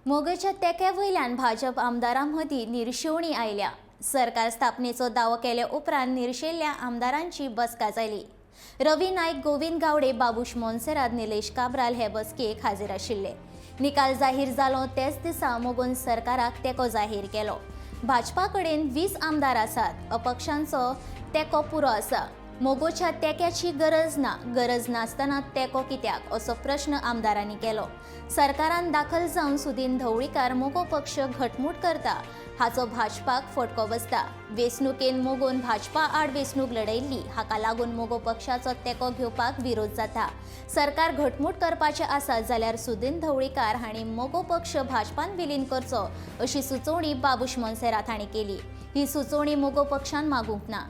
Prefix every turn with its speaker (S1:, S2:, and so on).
S1: मोगोच्या तेंक्या वयल्यान भाजप आमदारां मदीं निरशेवणी आयल्या. सरकार स्थापनेचो दावो केले उपरांत निरशेल्ल्या आमदारांची बसका जाली. रवी नायक, गोविंद गावडे, बाबूश मोन्सेरात, निलेश काब्राल हे बसकेक हाजीर आशिल्ले. निकाल जाहीर जालो तेच दिसा मोगोन सरकाराक तेंको जाहीर केलो. भाजपा कडेन 20 आमदार आसात. अपक्षांचो तेंको पुरो आसा. मोगोच्या तेंक्याची गरज ना. गरज नासतना तेंको कित्याक, असो प्रश्न आमदारांनी केलो. सरकारान दाखल जावन सुदीन ढवळीकार मोगो पक्ष घटमूट करता हाचो भाजपाक फटको बसता. वेंचणुकेन मोगोन भाजपा आड वेंचणूक लढयल्ली. हाका लागून मोगो पक्षाचो तेंको घेवपाक विरोध जाता. सरकार घटमूट करपाचें आसा जाल्यार सुदीन ढवळीकार हांणी मोगो पक्ष भाजपान विलीन करचो, अशी सुचोवणी बाबूश मोन्सेरात हांणी केली. ही सुचोवणी मोगो पक्षान मागूंक ना.